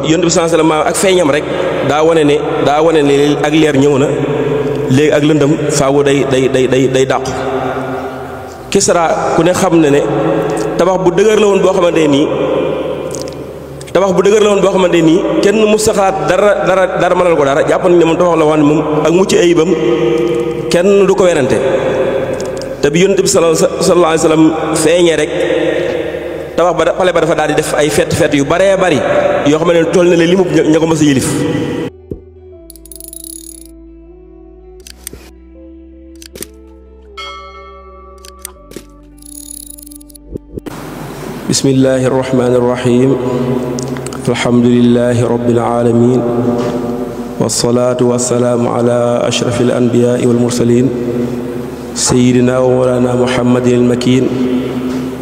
yonent bi sallallahu alayhi wasallam ak feeñam rek daa wane ne ak leer ñëw na léegi ak lëndëm faawu day dàqu. Kisra ku ne xam ne tabax bu dëgër la woon boo xamante nii kenn mu saxaat dara mënal ko dara jàpp nañ ne moom tabax la woon moom ak mucc ayibam kenn du ko werante te bi yonent bi sallallahu alayhi wasallam feeñee rek tabax ba pale ba dafa daal di def ay fett yu baree bari yoo xam ne toll na leen li mu ña ko mës a yilif. bismillahi irrahmani irrahim alhamdulilahi rabbil alamin wasalaatu wasalaamu ala ashrafi alanbiyaai walmursalin sayidina wa mawlana muhammadin almakin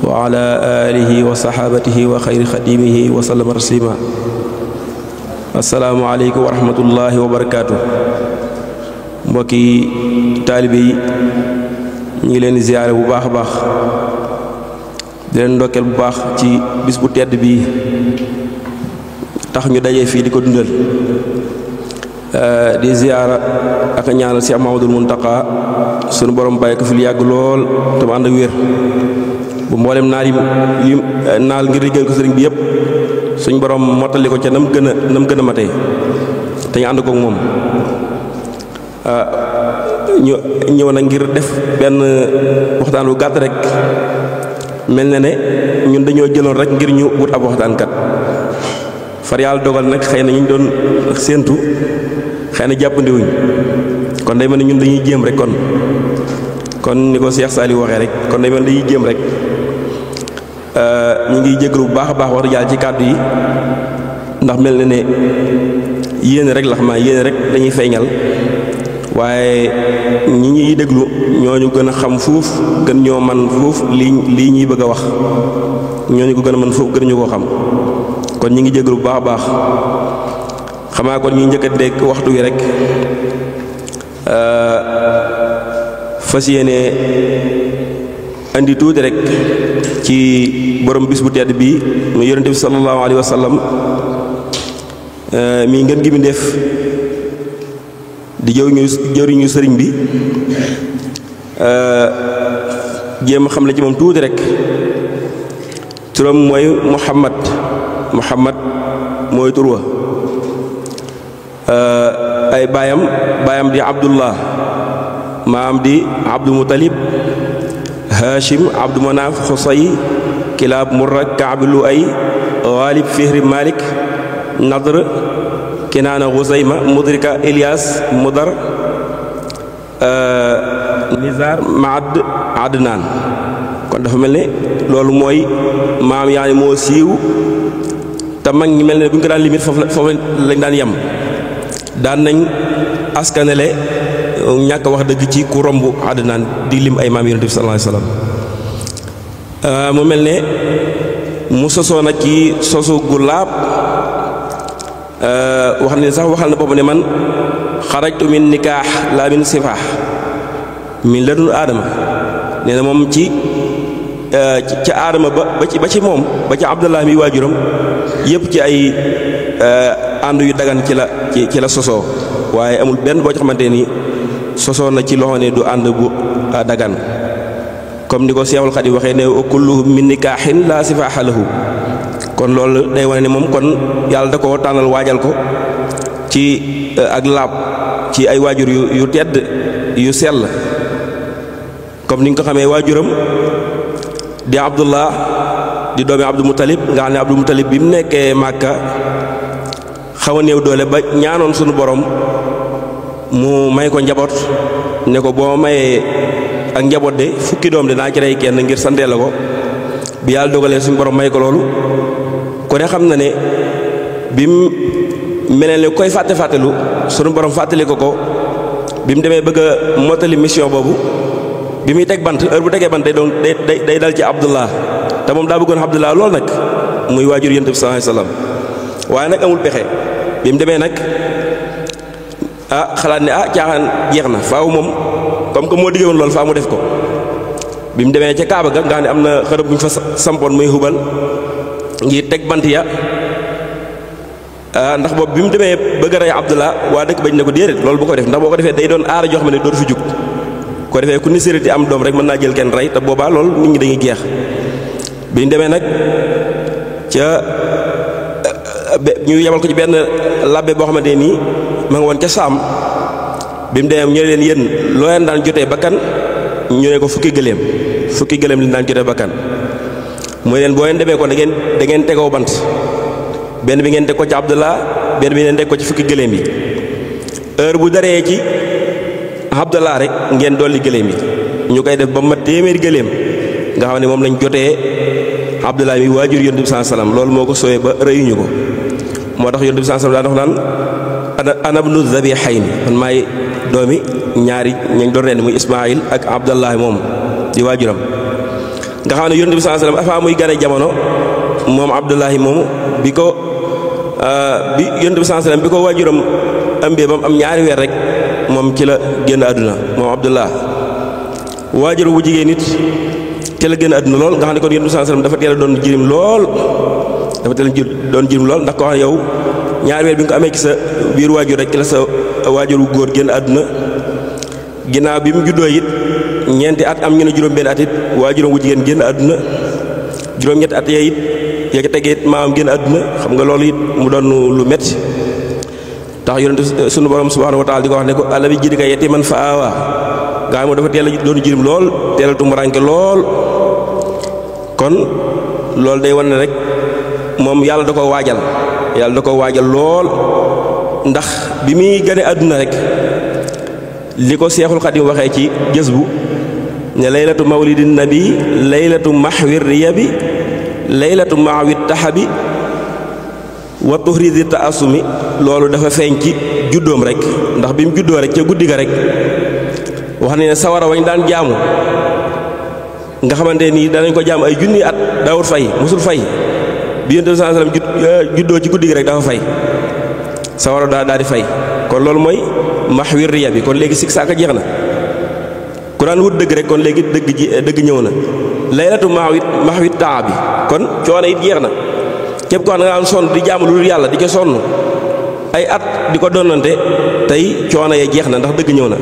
wa ala alihi wa saxaabatihi wa xayri xadimihi wa sallama taslima. assalaamu aleykum wa rahmatullahi wa barakaatu. mbokki taalibe yi ñu ngi leen di ziyaare bu baax a baax di leen ndokkeel bu baax ci bis bu tedd bii tax ñu dajee fii di ko dundal di ziyaara ak a ñaanal Cheikh Mahamadul Muntaqa sunu borom bàyyi ko fi lu yàgg lool te mu ànd ak wér bu mboolem naal yi naal ngir liggéeyal ko sëriñ bi yëpp suñ borom mottali ko ca nam gën a matee te ñu ànd kook moom. ñu ñëw nag ngir def benn waxtaan bu gàtt rek mel na ne ñun dañoo jëloon rek ngir ñu wut ab waxtaankat far yàlla dogal nag xëy na ñu doon séentu xëy na jàppandiwuñ kon day mel ne ñun dañuy jéem rek kon ni ko Cheikh Saliou waxee rek kon day mel ne dañuy jéem rek ñu ngi jégalu bu baax a baax wax dëgg yàlla ci kàddu yi ndax mel na ne yéene rek la xam naa yéene rek dañuy feeñal waaye ñi ñuy déglu ñooñu gën a xam fuuf gën ñoo man fuuf lii ñuy bëgg a wax ñooñu ko gën a man fuuf gën ñu koo xam kon ñi ngi jégalu bu baax a baax xamaa kon ñi njëkk a dégg waxtu wi rek fas yéene andi tuuti rek ci borom bis bu tedd bii mu yonente bi sallallahu alayhi wa sallam mi ngeen gi mi def di jëriñu sëriñ bi jéem a xam la ci moom tuuti rek turam mooy Muhammad mooy tur wa ay baayam di Abdullah maam di Abdul Muttalib Hashim Abdu Manaaf Xusay Kilaab Murra Kaab Lu'ay Ghalib Fihri Malik Nadr Kinaana Xusayma Mudrika Ilyas Mudar Nizar Maad Adnaan kon dafa mel ne loolu mooy maam yaa ni moo siiw te mag ñi mel ne bu ñu ko daan limite foofu lañ daan yem daan nañ askanele ñàkk wax dëgg ci ku romb Adnaan di lim ay maam yonent bi sallallahu alayhi wasallam mu mel ne mu sosoo nag ci sosu gu laab wax ne sax waxal na boppam ne man xarajtu min nikaax laa min sifaax min ladun aadama nee na moom ca aadama ba ci moom ba ci Abdallah mi waajuram yëpp ci ay ànd yu dagan ci la sosoo waaye amul benn boo ci xamante ni sosoo na ci loxo ne du ànd bu dagan comme ni ko Seexul Xadiim waxee ne kulluhum min nikaaxin laa sifaaxa lahu kon loolu day wane ne moom kon yàlla da ko tànnal waajal ko ci ak laab ci ay waajur yu tedd yu sell comme ni nga ko xamee waajuram di Abdullah di doomi Abdul Muttalib nga xam ne Abdul Muttalib bi mu nekkee Màkka xaw a néew doole ba ñaanoon sunu borom mu may ko njaboot ne ko boo mayee ak njaboot de fukki doom de naa ci rey kenn ngir santee la ko bi yàlla dogalee suñu borom may ko loolu ku ne xam na ne bi mu meneel ne koy fàttelu sunu borom fàttali ko bi mu demee bëgg a mottali mission boobu bi muy teg bant heure bu tegee bant day dal ci Abdullah te moom daa bëggoon Abdullah lool nag muy waajur Yonent bi sallallahu alayhi wasallam waaye nag amul pexe bi mu demee nag xalaat ne caaxaan jeex na faaw moom comme que moo diggee woon loolu faa mu def ko bi mu demee ca Kaaba ga nga xam ne am na xërëb bu ñu fa sampoon muy Hubal ngir teg bant ya ndax boobu bi mu demee bëgg a rey Abdullah waa dëkk bañ ne ko déedéet loolu bu ko def ndax boo ko defee day doon aara joo xam ne dootu fi jug ko defee ku ni séréti am doom rek mën naa jël kenn rey te boobaa loolu nit ñi dañuy geex bi ñu demee nag ca ñu yebal ko ci benn labbe boo xamante nii ma nga woon ca Saam bi mu demee ñu leen yéen loo leen daan jotee bakkan ñu ne ko fukki gëléem li daan jotee bakkan mooy leen boo leen demee ko da ngeen tegoo bant benn bi ngeen teg ko ci Abdullah benn bi ngeen teg ko ci fukki gëléem yi heure bu daree ci Abdullah rek ngeen dolli gëléem yi ñu koy def ba mat téeméeri gëléem nga xam ne moom lañ jotee Abdullah mi waajur Yonent bi sallallahu alayhi wasallam loolu moo ko sowee ba rëyuñu ko moo tax Yonent bi sallallahu alayhi wasallam daan wax naan ana ibnu zabihayni man maay doomi ñaari ñañ doon rendi muy Ismaayil ak Abdullah moom di waajuram nga xam ne Yonent bi sallallahu alayhi wasallam avant muy gane jamono moom Abdullah moomu bi Yonent bi sallallahu alayhi wasallam bi ko waajuram ëmbee ba mu am ñaari weer rek moom ci la génn àdduna moom Abdullah waajur bu jigéen nit ci la génn àdduna lool nga xam ne kon Yonent bi sallallahu alayhi wasallam dafa teel a doon jirim lool ndax koo xam ne yow ñaari weer bi nga ko amee ci sa biir waajur rek ci la sa waajur wu góor génn àdduna ginnaaw bi mu juddoo it ñeenti at am ñu ne juróom benn at it waajuram wu jigéen génn àdduna juróom-ñetti at yee it yaa tegee it maamam génn àdduna xam nga loolu it mu doon lu metti tax Yonent sunu borom subhanahu wa taala di ko wax ne ko ala bi jidika yatiman fa awa gaa moom dafa teel a doon jirim lool teel a tumuraanke lool kon loolu day wan ne rek moom yàlla da ko waajal lool ndax bi muy gane àdduna rek li ko Seexul Xadim waxee ci jës bu ne laylatu mawlidin nabi laylatu mahwir riyabi laylatu mahwi tahabi wa tuhridi taasumi loolu dafa feeñ ci juddoom rek ndax bi mu juddoo rek ca guddi ga rek wax ne sawara wañ daan jaamu nga xamante nii danañ ko jaam ay junni at daawut fay musul fay bi Yonent bi sallallahu alayhi wasallam juddoo ci guddi gi rek dafa fay sawara daal di fay kon loolu mooy mahwir riya bi kon léegi sik saaka jeex na ku daan wut dëgg rek kon léegi dëgg ñëw na laylatu mahwi taa bi kon coono it jeex na képp ko xam ne nga am sonn di jaamu lu dul yàlla di ko sonn ay at di ko donnante tey coono ya jeex na ndax dëgg ñëw na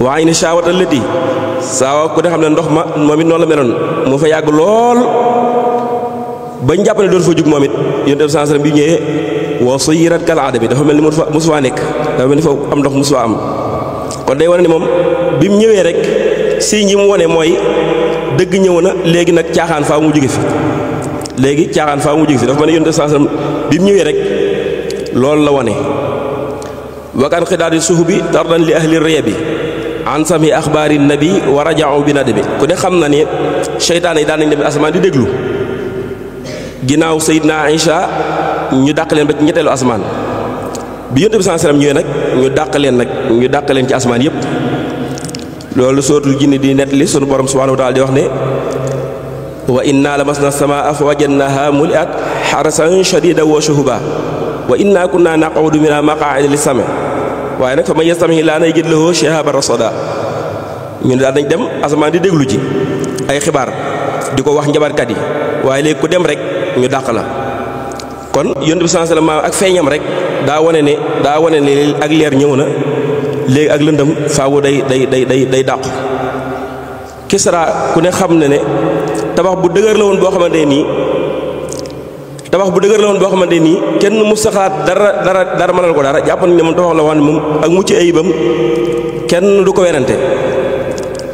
waaye ni saawat ëllëti saawa ku ne xam ne ndox ma moom it noonu la meloon mu fa yàgg lool bañ jàpp ne doon fa jug moom it Yonent bi sallallahu alayhi wasallam bi ñëwee wa suyirat kal aada bi dafa mel ni mosu faa nekk dafa mel ni foofu am ndox mosu faa am kon day wane ni moom bi mu ñëwee rek si ñi mu wane mooy dëgg ñëw na léegi nag caaxaan faa mu jóge fi dafa mel ni Yonent bi sallallahu alayhi wasallam bi mu ñëwee rek loolu la wane wakan xidaadi suhubi tardan li ahli riya bi an sami axbaari nabi wa raja'u bi nadabi ku ne xam na ne seytaane yi daan nañ dem asamaan di déglu ginnaaw Seydina Aïcha ñu dàq leen ba ci ñetteelu asamaan bi Yonent bi sallallahu alayhi wasallam ñëwee nag ñu dàq leen ci asamaan yépp loolu sootul jinni di nettali sunu borom subhanahu wa ta'ala di wax ne wa inna lamasna samaa fa wajadnaha muliat harasan shadidan wa shuhuba wa inna kunna naq'udu minha maq'ida lis-sam' waaye nag fa man yastami' laa yajid lahu shihaban rasada ñun daal dañ dem asamaan di déglu ci ay xibaar di ko wax njabarkat yi waaye léegi ku dem rek ñu dàq la kon Yonent bi sallallahu alayhi wasallam ak feeñam rek daa wane ne ak leer ñëw na léegi ak lëndëm faawu day dàqu Kisra ku ne xam ne tabax bu dëgër la woon boo xamante nii kenn mu saxaat dara mënal ko dara jàpp nañ ne moom tabax la woon moom ak mucc ayibam kenn du ko werante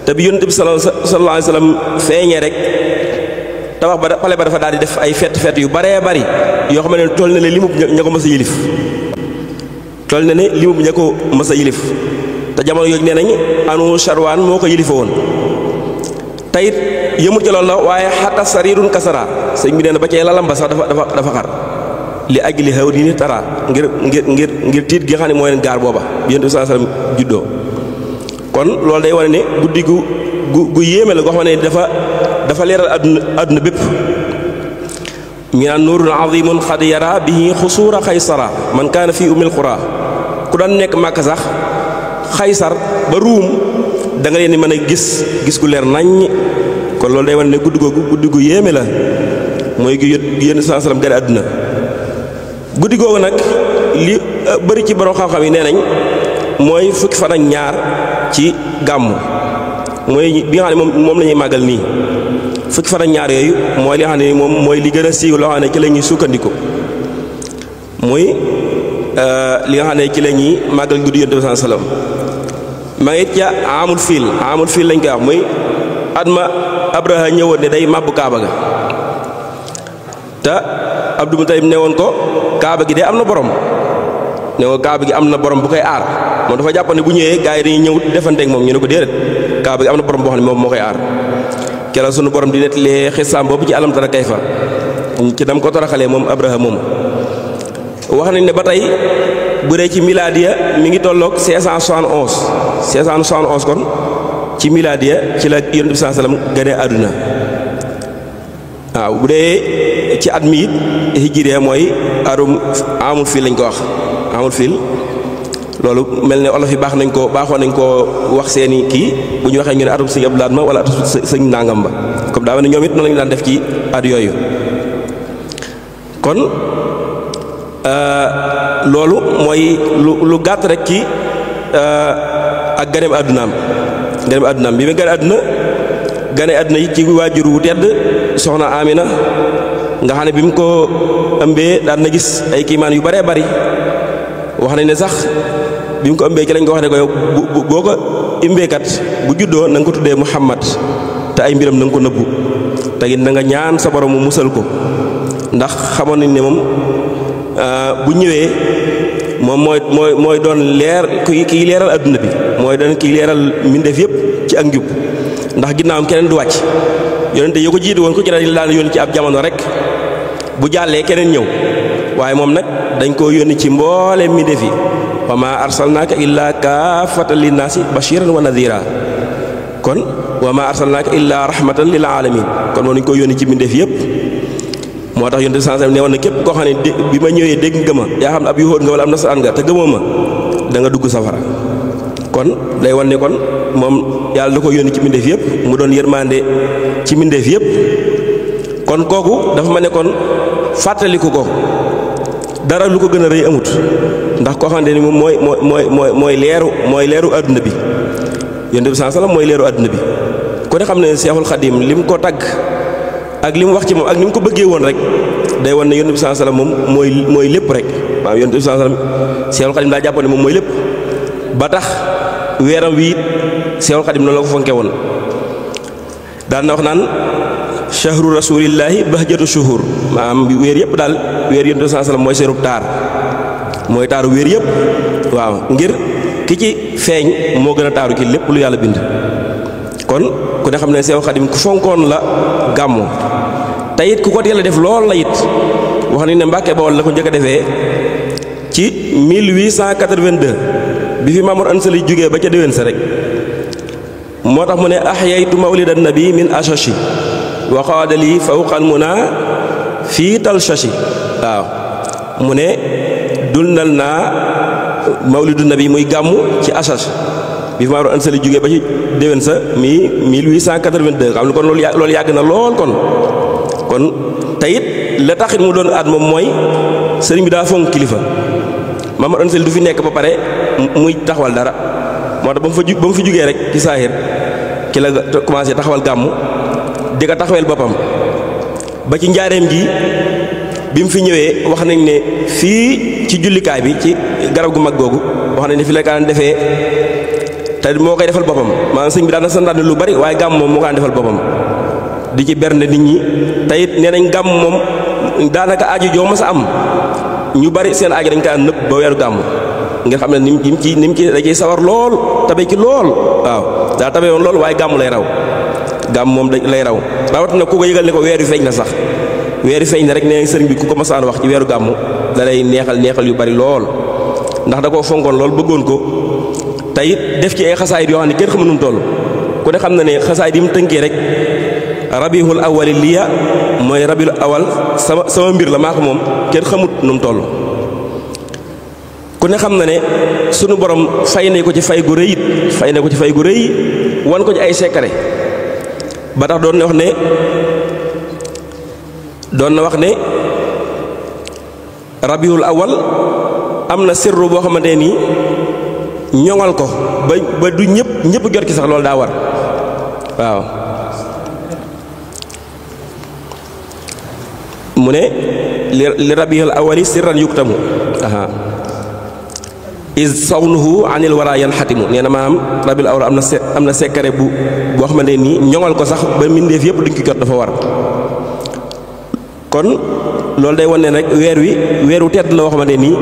te bi Yonent bi sallallahu alayhi wasallam feeñee rek tabax ba pale ba dafa daal di def ay fett yu baree bari yoo xam ne toll na ne limub ña ko mës a yilif te jamono yooyu nee nañ anu Sharwaan moo ko yilifa woon tayit yëmut ca loolu la waaye xatta sarirun kasara sëñ bi nee na ba cee lalam ba sax dafa xar li ajli xew di ni tara ngir tiit gi nga xam ne moo leen gaar booba bi Yonent bi sallallahu alayhi wasallam juddoo kon loolu day wane ne guddi gu yéeme la goo xam ne dafa leeral àdduna bépp ñu naan nuurun azimun xad yara bihi xusuura xaysara man kaana fii umil qura ku daan nekk Màkka sax xaysar ba ruum da nga leen di mën a gis gu leer naññ kon loolu day wane ne guddi gu yéeme la mooy gi Yonent sallallahu alayhi wasallam gane àdduna guddi googu nag li bëri ci borom xam-xam yi nee nañ mooy fukki fan ak ñaar ci gàmmu mooy bi nga xam ne moom la ñuy màggal nii fukki fan ak ñaar yooyu mooy li nga xam ne moom mooy li gën a siiw loo xam ne ci la ñuy sukkandiku muy li nga xam ne ci la ñuy màggal guddi Yonent bi sallallahu alayhi wasallam ma ngi ca amul fiil lañ koy wax muy at ma Abraha ñëwoon ne day màbbu Kaaba ga te Abdul Mutalib ne woon ko Kaaba gi de am na borom ne ko Kaaba gi am na borom bu koy aar moom dafa jàpp ne bu ñëwee gars yi dañuy ñëw defanteeg moom ñu ne ko déedéet Kaaba gi am na borom boo xam ne moom moo koy aar keroog sunu borom di nettalee xisaam boobu ci alam tara kayfa ci dam ko toroxalee moom Abraha moom wax nañ ne ba tey bu dee ci miladiya mi ngi tolloog 571 kon ci miladiya ci la Yonent bi sallallahu alayhi wasallam gane àdduna waaw bu dee ci at mi it hijriya mooy amul fiil lañ ko wax amul fiil loolu mel ne olof yi baaxoon nañ koo wax seeni kii bu ñu waxee ñu ne atum sëñ Abdou Lahad ma wala atum sëñ nangam ba comme daa mel ne ñoom it noonu lañu daan def ci at yooyu kon loolu mooy lu gàtt rek ci ak ganeem àddunaam bi mu gane àdduna yi ci waajur wu tedd soxna Amina nga xam ne bi mu ko ëmbee daan na gis ay kiimaan yu baree bari wax nañ ne sax bi mu ko ëmbee ci lañ ko wax ne ko yow boo ko ëmbeekat bu juddoo na nga ko tuddee Muhammad te ay mbiram na nga ko nëbbu te it na nga ñaan sa borom mu musal ko ndax xamoon nañ ne moom bu ñëwee moom mooy doon leer kii leeral adduna bi mooy doon kii leeral mbindeef yëpp ci ak njub ndax ginnaawam keneen du wàcc yonente yoo ko jiitu woon ko ci daan yónni ci ab jamono rek bu jàllee keneen ñëw waaye moom nag dañ koo yónni ci mboole mbindeef yi wa ma arsalnaaka illaa kaafatan linnaasi bashiran wa nadira kon wa ma arsalnaaka illaa rahmatan lil alamin kon moom dañ koo yónni ci mbindeef yëpp moo tax Yonent bi sallallahu alayhi wasallam ne woon na képp koo xam ne bi ma ñëwee dégg nga ma yaa xam ne ab yuhóot nga wala am nasaraan nga te gëmoo ma da nga dugg safara kon day wan ne kon moom yàlla da ko yónni ci mbindeef yëpp mu doon yërmande ci mbindeef yëpp kon kooku dafa ma ne kon fàttaliku ko dara lu ko gën a rëy amut ndax koo xamante ni moom mooy leeru adduna bi Yonent bi sallallahu alayhi wasallam mooy leeru adduna bi ku ne xam ne Seexul Xadiim li mu ko tagg ak li mu wax ci moom ak ni mu ko bëggee woon rek day wan ne Yonent bi sallallahu alayhi wasallam moom mooy lépp rek waaw Yonent bi sallallahu alayhi wasallam Seexul Xadiim daa jàppoon ne moom mooy lépp ba tax weeram wi it Seexul Xadiim noonu la ko fonke woon daan na wax naan shahru rasulillahi bahjatu shuhur maanaam weer yëpp daal weer Yonent bi sallallahu alayhi wasallam mooy seerub taar mooy taaru weer yëpp waaw ngir ki ci feeñ moo gën a taaru ki lépp lu yàlla bind kon ku ne xam ne Seexul Xadiim ku fonkoon la gàmmu te it ku ko teel a def lool la it wax nañ ne Mbàkke Bawol la ko njëkk a defee ci 1882 bi fi Mamour Anta Sali jógee ba ca déwén sa rek moo tax mu ne ahyaytu mawlidan nabi min ashashi wa qaadali fawqal muna fii talshashi waaw mu ne dundal naa mawlidu nabi muy gàmmu ci ashash bi fi Mamour Anta Sali jógee ba ci déwén sa mi 1882 xam ne kon loolu yàgg na lool kon te it la taxit mu doon at moom mooy sëriñ bi daa fonk kilifa Mamour Anta Sali du fi nekk ba pare muy taxawal dara moo tax ba mu fi jógee rek ci saahir ki la commencé taxawal gàmmu di ko taxawel boppam ba ci njaareem gi bi mu fi ñëwee wax nañ ne fii ci jullikaay bi ci garab gu mag googu wax nañ ne fi la kaan defee te moo koy defal boppam maanaam sëñ bi daan na santaane lu bari waaye gàmm moom moo kaan defal boppam di ci bernde nit ñi te it nee nañ gàmm moom daanaka aajo joo ma sa am ñu bari seen aajo dañ kaa nëbb ba weeru gàmm nga xam ne ni mu ci da ciy sawar lool tabe ci lool waaw daa tabe woon lool waaye gàmm lay raw gàmm moom lay raw rawatina ku ko yëgal ne ko weer wi feeñ na sax weer wi feeñ na rek nee sëriñ bi ku ko masaan wax ci weeru gàmm da lay neexal yu bari lool ndax da koo fonkoon lool bëggoon ko te it def ci ay xasaayit yoo xam ne kenn xamul nu mu toll ku ne xam na ne xasaayit yi mu tënkee rek rabiul awali liya mooy rabiul awal sama mbir la maa ko moom kenn xamut nu mu toll ku ne xam na ne sunu borom fay na ko ci fay gu rëy wan ko ci ay secret ba tax doon na wax ne rabiul awal am na sirru boo xamante nii ñoŋal ko ba du ñëpp jot ki sax loolu daa war waaw mu ne li rabiul awali sirran yuktamu is sawnuhu anil wara yan xatimu nee na maanaam rabiul awal am na secret boo xamante nii ñoŋal ko sax ba mbindeef yëpp duñ ko jot dafa war kon loolu day wane rek weeru tedd la woo xamante nii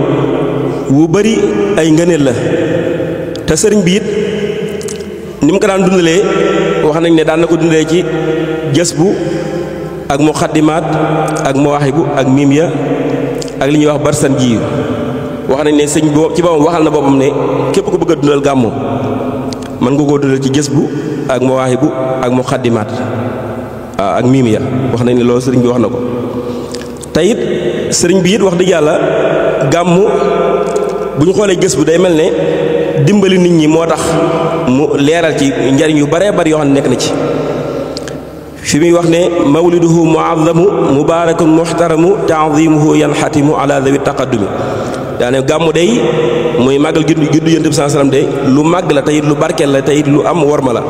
wu bari ay ngëneel la te sëriñ bi it ni mu ko daan dundalee wax nañ ne daan na ko dundalee ci jës bu ak muqaddimaat ak mawaahibu ak miimiya ak li ñuy wax barsan ji wax nañ ne sëñ boobu ci boppam waxal na boppam ne képp ko bëgg a dundal gàmmu mën nga koo dundal ci jës bu ak mawaahibu ak muqaddimaat ak miimiya wax nañ ne loolu sëriñ bi wax na ko te it sëriñ bi it wax dëgg yàlla gàmmu bu ñu xoolee gës bu day mel ne dimbali nit ñi moo tax mu leeral ci njariñ yu baree bari yoo xam ne nekk na ci fi muy wax ne mawliduhu muazzamu mubarakun muhtaramu ta'zimuhu yanxatimu ala dawi taqaddumi daane gàmmu day muy màggal juddu yonent bi sallallahu alayhi wasallam de lu màgg la teyit lu barkeel la teyit lu am worma la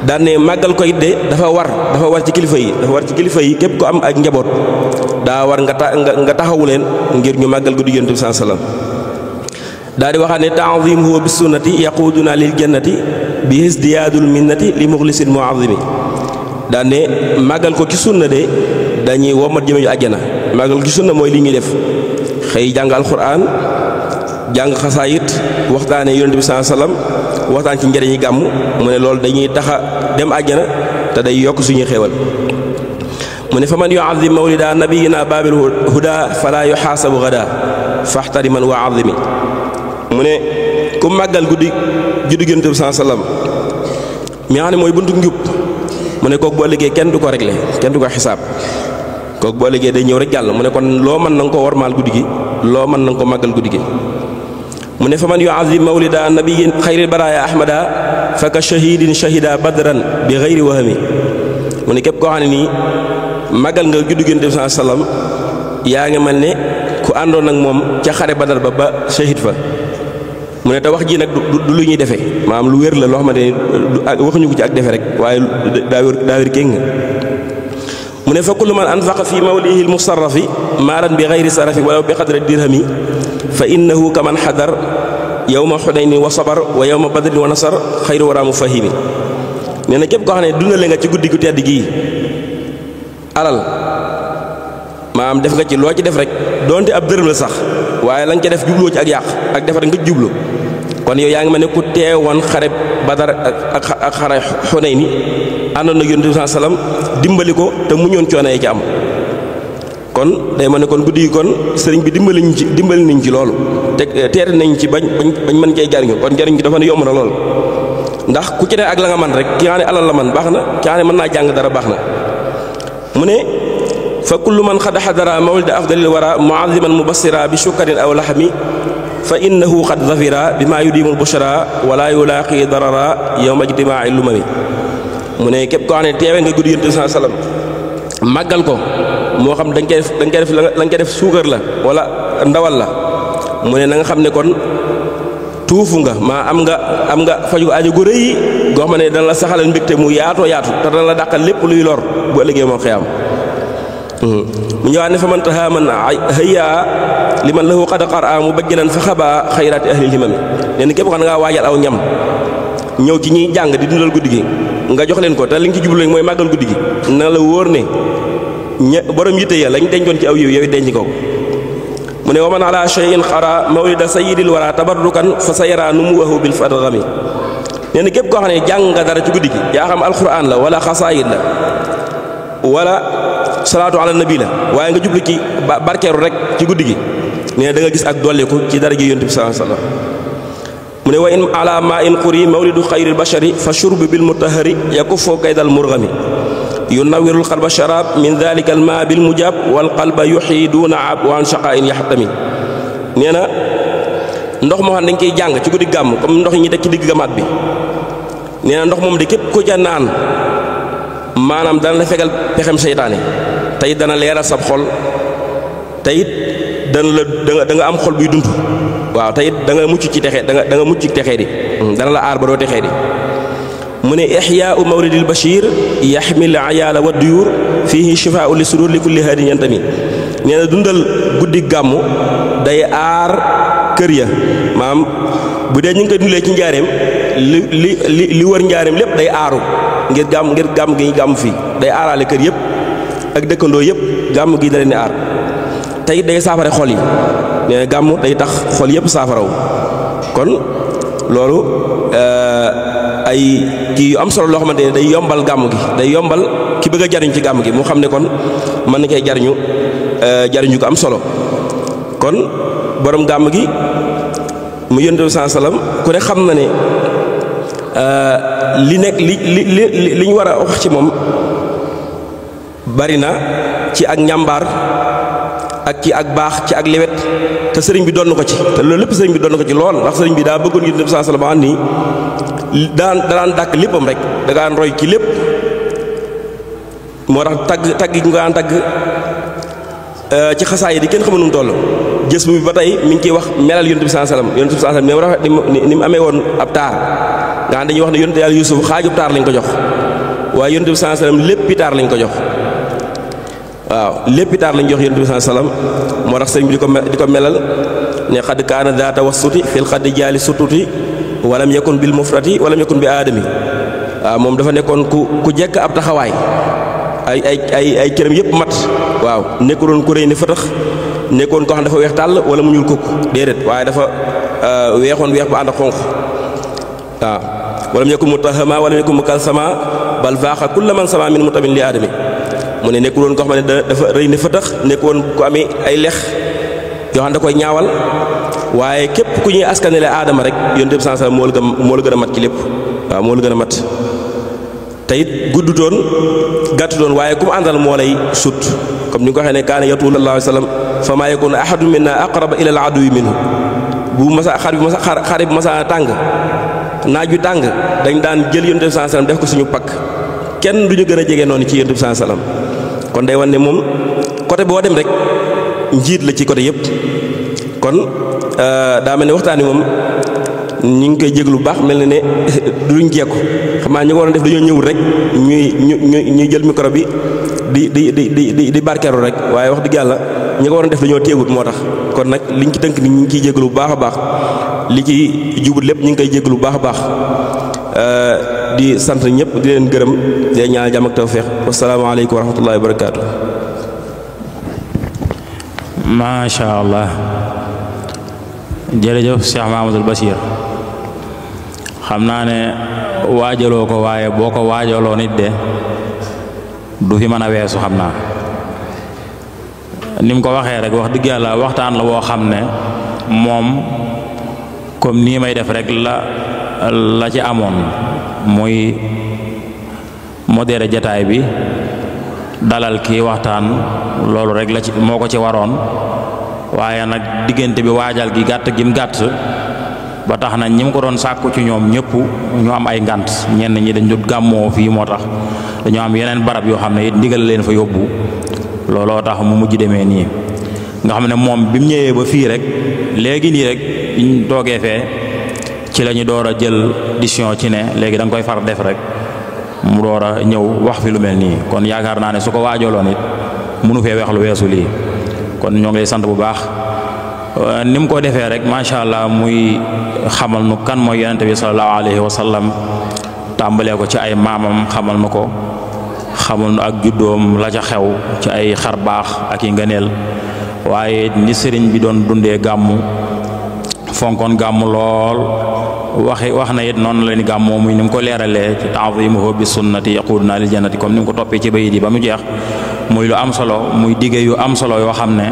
daane màggal ko it de dafa war ci kilifa yi képp ko am ak njaboot daa war nga taxawu leen ngir ñu màggal guddi yonent bi sallallahu alayhi wasallam daal di waxaat ne ta'zimuhu bis sunnati yaquduna lil jannati bi isdiyaadul minnati li muxlisin mu'azzimi daan ne màggal ko ci sunna de dañuy womat jëme ñu àjjana màggal ko ci sunna mooy li ñuy def xëy jàng alquran jàng xasaayit waxtaane yonent bi sallallahu alayhi wasallam waxtaan ci njëriñi gàmm mu ne loolu dañuy taxa dem àjjana te day yokk suñuy xéewal mu ne fa man yu'azzim mawlida nabiyina babil huda fala yuxaasabu gada faxtariman wa azimi mu ne ku màggal guddi yonent bi sallallahu alayhi wasallam mi nga xam ne mooy buntu njub mu ne kooku boo liggéey kenn du ko réglé kenn du ko xisaab kooku boo liggéey day ñëw rek jàll mu ne kon loo mën na nga ko wormaal guddi gi loo mën na nga ko màggal guddi gi mu ne fa man yu'azzim mawlida nabiyyin xayril baraaya ahmada fa ka shahidin shahida badran bi xayri wahami mu ne képp koo xam ne nii màggal nga juddu Yonent bi sallallahu alayhi wasallam yaa ngi mel ne ku àndoon ak moom ca xare badar ba shahid fa mu ne te wax ji nag du lu ñuy defee maanaam lu wér la loo xamante ni waxuñu ko ci ak defe rek waaye daa wér kéng mu ne fa kullu man anfaqa fi mawlihi almusarrafi maaran bi xayri sarafi walaw bi qadri dirhami fa innahu kaman xadar yawma xunaynin wa sabar wa yawma badrin wa nasar xayru wara mu fahimi nee na képp koo xam ne dundale nga ci guddi gu tedd gii alal maanaam def nga ci loo ci def rek donte ab dërëm la sax waaye la nga ca def jubloo ci ak yàq ak defar nga jublu kon yow yaa ngi mel ne ku teewoon xare badar ak xare xunayni àndoon na Yonent bi sallallahu alayhi wasallam dimbali ko te muñoon coono yi ci am kon day ma ne kon guddi gi kon sëriñ bi dimbali nañ ci loolu te teere nañ ci bañ mën cee jariñu kon jariñ ci dafa ne yomb na lool ndax ku ci ne ak la nga man rek ki nga xam ne alal la man baax na ki nga xam ne mën naa jàng dara baax na mu ne fa kullu man xad xadara mawlida afdalil wara muaziman mubassira bi shukkarin aw laxami fa innahu xad zafira bi maa yudimul bushra wala yulaaqi darara yowma ijtimaai lumami mu ne képp koo xam ne teewe nga guddi Yonent bi sallallahu alayhi wasallam màggal ko moo xam dañ koy def la nga def suukar la wala ndawal la mu ne na nga xam ne kon tuufu nga maa am nga faju aajo gu rëy goo xam ne dana la saxalal mbégte mu yaatoo yaatu te dana la dàqal lépp luy lor bu ëllëgee moom xëyam mu ñëwaat ne fa man taha man hayya li man lahu qad qara mu bajjalan fa xaba xayraati ahlil himami nee na képp xam ne ngaa waajal aw ñam ñëw ci ñiy jàng di dundal guddi gi nga jox leen ko te li nga ci jublu mooy màggal guddi gi na la wóor ne borom yitte ya lañ dencoon ci aw yiw yow denc ko mu ne wa man ala shay'in xara mawlida sayyidil wara tabarrukan fa sayara numuwahu bil fadgami nee na képp koo xam ne jàng nga dara ci guddi gi yaa xam alquran la wala xasaayid la wala salaatu ala nabi la waaye nga jublu ci barkeeru rek ci guddi gi nee da nga gis ak dolliku ci dara gi Yonent bi sallallahu alayhi wasallam mu ne wa in ala ma in quri mawlidu xayril bashari fa shurbu bil mutahhari yakuffu kaydal murghami yunawwirul qalba sharab min dhalika al ma bil mujab wal qalba yuhyi duna ab wa an shaqa'in yahtami nee na ndox moo xam dañ koy jàng ci guddi gàmm comme ndox yi ñuy teg ci digg gamaat bi nee na ndox moom de képp ko ca naan maanaam dana la fegal pexem seytaane tey dana leeral sab xol teyit dana la da nga am xol buy dund waaw te it da nga mucc ci texe da nga mucc ci texee di dana la aar ba doo texee di mu ne ixyaau mawlidil bashir yaxmil ayaala wa duyur fihi shifaau li sudur li kulli haadin yantami nee na dundal guddi gàmmu day aar kër ya maam bu dee ñu ngi koy dundalee ci njaareem li wër njaareem lépp day aaru ngir gàmm gi ñu gàmm fii day aaraale kër yëpp ak dëkkandoo yëpp gàmm gi da leen di aar te it day saafare xol yi nee na gàmm day tax xol yëpp saafaraw kon loolu ay kii yu am solo loo xamante ne day yombal gàmm gi day yombal ki bëgg a jariñ ci gàmm gi mu xam ne kon mën na koy jariñu ko am solo kon borom gàmm gi mu yonent bi sallam ku ne xam na ne li nekk li ñu war a wax ci moom bari na ci ak njàmbaar ak ci ak baax ci ak lewet te sëriñ bi doon ko ci te loolu lépp sëriñ bi doon ko ci lool ndax sëriñ bi daa bëggoon yonent bi sallam ba nii daan dàkk léppam rek da daan roy ci lépp moo tax tagg gi nga daan tagg ci xasaay yi di kenn xamul nu mu toll jës bu bi ba tey mi ngi ciy wax melal yonent bi sallam yonent bi sallam ni mu rafet ni mu amee woon ab taar nga xam dañuy wax ne yonent yàlla Yuusuf xaajub taar lañ ko jox waaye yonent bi sallam léppi taar lañ ko jox waaw léppi taar lañ jox yonent bi sallam moo tax sëriñ bi di ko melal ne xadd kaana daa tawassuti fil xaddi jaali sututi walam yakun bil mufrati walam yakun bi aadami waaw moom dafa nekkoon ku jekk ab taxawaay ay cëram yëpp mat waaw nekkuloon ku rëy ne fëtax nekkoon koo xam dafa weex tàll wala mu ñuul kukk déedéet waaye dafa weexoon weex bu ànd ak xonq waaw walam yakun mutahama walam yakun mukalsama bal faaxa kulla man sama min mutamin li aadami mu ne nekkuloon koo xam ne dafa rëy ne fëtax nekkoon ku amee ay lex yoo xam da koy ñaawal waaye képp ku ñuy askanele aadama rek yonent bi sallam moo la gën a mat ci lépp waaw moo la gën a mat te it guddutoon gàttutoon waaye ku mu àndal moo lay sut comme ni nga ko waxee ne kaana yatuulu sallallahu alayhi wa sallam fa maa yakunu ahadun minna aqraba ila al aduwi minhu bu masa xare bu masa tàng naaj wi tàng dañ daan jël yonent bi sallallahu alayhi wa sallam def ko suñu pakk kenn du ñu gën a jege noonu ci yonent bi sallallahu alayhi wa sallam kon day wan ne moom côté boo dem rek njiit la ci côté yëpp kon daa mel ne waxtaan wi moom ñu ngi koy jéglu bu baax mel na ne duñ jekku xam naa ñu ko waroon def dañoo ñëwul rek ñuy jël micro bi di barkeeru rek waaye wax dëgg yàlla ñi ko waroon def dañoo teewut moo tax kon nag liñ ci tënk ni ñu ngi ciy jéglu bu baax a baax li ci jubut lépp ñu ngi koy jéglu bu baax a baax di sant ñëpp di leen gërëm di leen ñaanal jàmm ak tawfeex wasalaamaaleykum wa rahmatullahi wa barakaatu. macha allah jërëjëf Cheikh Mahamadul Bachir xam naa ne waajaloo ko waaye boo ko waajaloo nit de du fi mën a weesu xam naa ni mu ko waxee rek wax dëgg yàlla waxtaan la woo xam ne moom comme nii may def rek la ci amoon muy modéré jataay bi dalal kii waxtaan loolu rek la ci moo ko ci waroon waaye nag diggante bi waajal gi gàtt gim gàtt ba tax na ñi mu ko doon sàkku ci ñoom ñëpp ñu am ay ngànt ñenn ñi dañ dut gàmmoo fii moo tax dañoo am yeneen barab yoo xam ne it ndigal leen fa yóbbu looloo tax mu mujj demee nii nga xam ne moom bi mu ñëwee ba fii rek léegi nii rek biñ toogee fee ci la ñu door a jël décision ci ne léegi da nga koy far def rek mu door a ñëw wax fi lu mel nii kon yaakaar naa ne su ko waajaloon it mënu fee weex lu weesu lii kon ñoo ngi lay sant bu baax ni mu ko defee rek macha allah muy xamal nu kan mooy yonente bi sallallahu alayhi wa sallam tàmbalee ko ci ay maamam xamal nu ko xamal nu ak juddoom la ca xew ci ay xar baax ak i ngëneel waaye ni sëriñ bi doon dundee gàmmu fonkoon gàmmu lool wax na it noonu la ni gàmmoo muy ni mu ko leeralee ci ta'zimuhu bi sunnati yaquduna lil jannati comme ni mu ko toppee ci bayit yi ba mu jeex muy lu am solo muy digge yu am solo yoo xam ne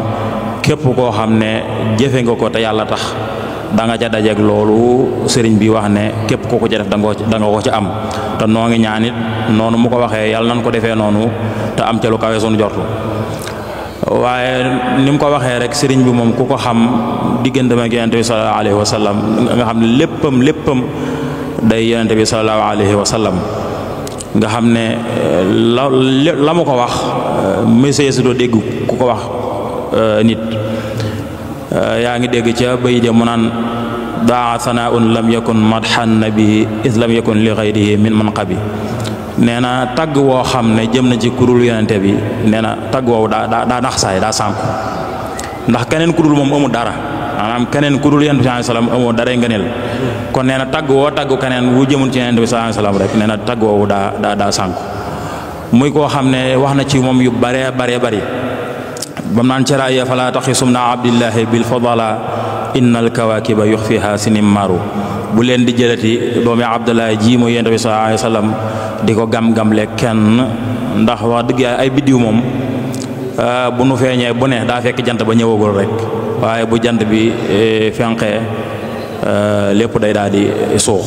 képp koo xam ne jëfe nga ko te yàlla tax da nga ca dajeeg loolu sëriñ bi wax ne képp ku ko ca def da nga ko ca am te noo ngi ñaan it noonu mu ko waxee yàlla nan ko defee noonu te am ca lu kawe sunu jortu waaye ni mu ko waxee rek sëriñ bi moom ku ko xam diggante ak yonente bi sallallahu alayhi wa sallam nga xam ne léppam day yonente bi sallallahu alayhi wa sallam nga xam ne la mu ko wax monsieur si doo dégg ku ko wax nit yaa ngi dégg ca bay ja mu naan daa sanaaun lam yakun madhan nabi is lam yakun li ghayrihi min manqabi nee na tagg woo xam ne jëm na ci kurul yonente bi nee na tagg woowu daa nax saay daa sànku ndax keneen kurul moom amul dara maanaam keneen kurul yonente bi sallallahu alayhi wasallam amoo daray ngëneel kon nee na tagg woo tagg keneen wu jëmul ci yonente bi sallallahu alayhi wasallam rek nee na tagg woowu daa sànku muy koo xam ne wax na ci moom yu bare bari bam naan caraaya fala taxisumna abdillahi bil fadala innal kawakiba yuxfiha sinim maru bu leen di jëlati doomi abdullahi ji mu yonent bi sallallahu alayhi wasallam di ko gam-gamle kenn ndax wax dëgg ay biddiw moom bu nu feeñee bu ne daa fekk jant ba ñëwagul rek waaye bu jant bi fenqee lépp day daal di suux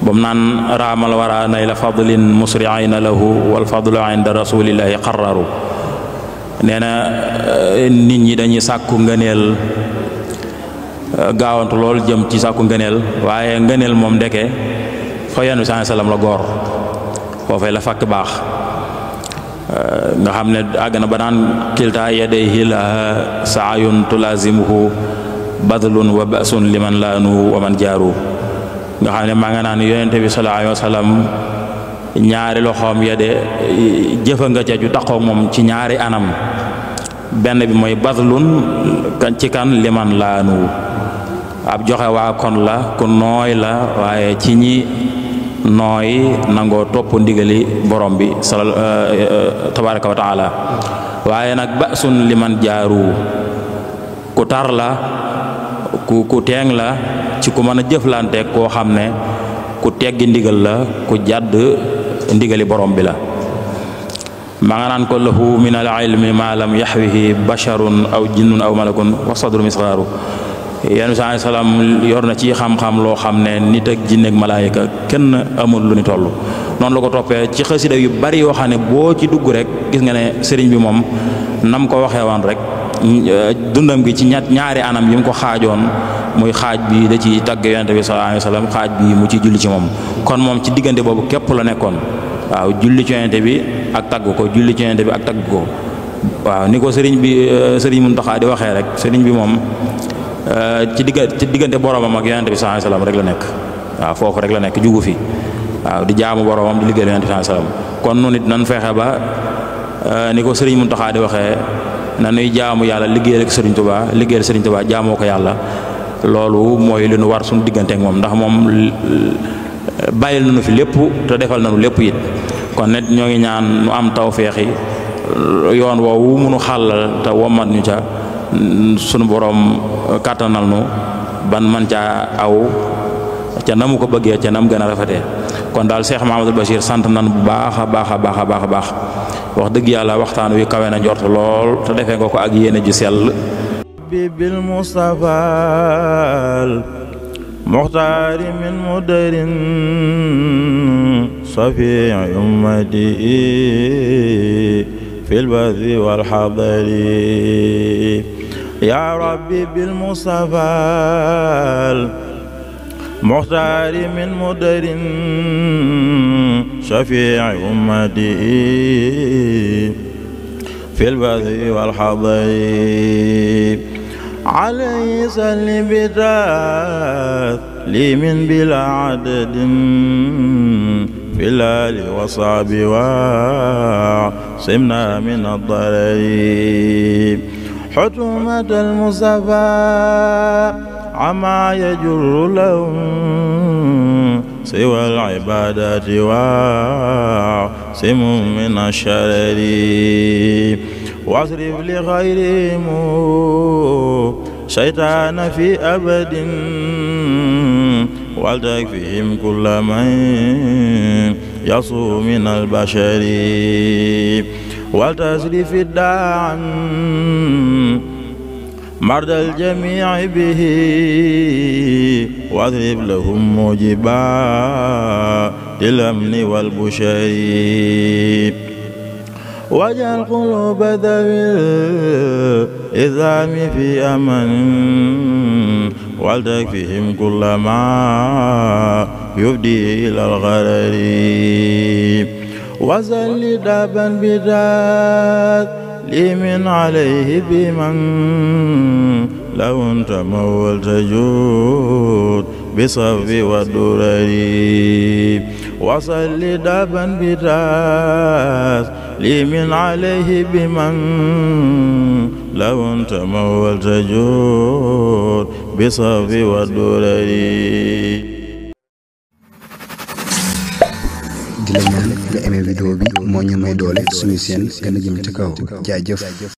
bam naan raamal wara nay la fadlin musri'ina lahu wal fadlu inda rasulillahi qarraru nee na nit ñi dañuy sàkku ngëneel gaawantu lool jëm ci sàkku ngëneel waaye ngëneel moom ndeke fa yonent bi sallallahu alayhi wasallam la góor foofee la fakk baax nga xam ne àgg na ba naan kilta yadayhi la saayun tulazimuhu badlun wa ba'sun liman laanu wa man jaaru nga xam ne maa nga naan yonent bi sallallahu alayhi wasallam ñaari loxoom ya de jëfa nga ca ju taxaw moom ci ñaari anam benn bi mooy badlun ci kan liman laanu ab joxe waa kon la ku nooy la waaye ci ñi nooy nangoo topp ndigali borom bi tabaraka wa taala waaye nag ba'sun liman jaaru ku tar la ku teeng la ci ku mën a jëflante koo xam ne ku teggi ndigal la ku jàdd ndigali borom bi la ma nga naan ko lahu min al ilmi ma lam yaxwihi basharun aw jinnun aw malakun wa sadru misxaaru yéen sallallahu alayhi wasallam yor na ci xam-xam loo xam ne nit ak jinne ak malaayika kenn amul lu ni toll noonu la ko toppee ci xasida yu bari yoo xam ne boo ci dugg rek gis nga ne sëriñ bi moom nam ko waxee woon rek dundam gi ci ñaari anam yi mu ko xaajoon muy xaaj bi da ci tagg yonent bi sallallahu alayhi wasallam xaaj bi mu ci julli ci moom kon moom ci diggante boobu képp la nekkoon waaw julli ci yonent bi ak tagg ko julli ci yonent bi ak tagg ko waaw ni ko sëriñ Muntaxa di waxee rek sëriñ bi moom ci diggante boromam ak yonent bi sallallahu alayhi wasallam rek la nekk waaw foofu rek la nekk jugu fi waaw di jaamu boromam di liggéeyal yonent bi sallallahu alayhi wasallam kon nu nit nan fexe ba ni ko sëriñ Muntaxa di waxee na nuy jaamu yàlla liggéeyal ak sëriñ Tuubaa liggéeyal sëriñ Tuubaa jaamoo ko yàlla loolu mooy li nu war suñu diggante ak moom ndax moom bàyyil nañu fi lépp te defal nañu lépp it kon nit ñoo ngi ñaan nu am tawfeexi yoon woowu munu xàllal te womat ñu ca sunu borom kàttanal nu ban man caa aw ca na mu ko bëggee ca nam gën a rafetee kon daal Cheikh Mahamadul Bachir sant nan bu baax a baax wax dëgg yàlla waxtaan wi kawe na njort lool te defee nga ko ak yéene ju sell bil Mustafaal muxtaari min mudarin safi ummati fil badri wal hadari ya rabbi bil Mustafaal muxtaari min mudarin safi ummati fil badri wal hadari عليه سل بتاثلي من بلا عدد في الآل وصحب وعصمنا من الضرر حتمة المصطفى عما يجر لهم سوى العبادات وعصم من الشرر واصرف لخيرهم شيطان في أبد ولتكفهم كل من يصوم من البشر ولتصرف الداعا مرضى الجميع به واضرب لهم موجبات الأمن والبشر واجعل قلوب ذوي الإذعان في أمن ولتكفهم كل ما يفضي إلى الغرر وزل دابا بدات لي من عليه بمن لو انت مول تجود بصف والدرر وصل دابا بتاس لي من عليه بمن لو انت مول تجود بصف والدرر di la ñaan nga aimé vidéo bi moo ñu may doole suñu chaîne gën a jëm ci kaw jaajëf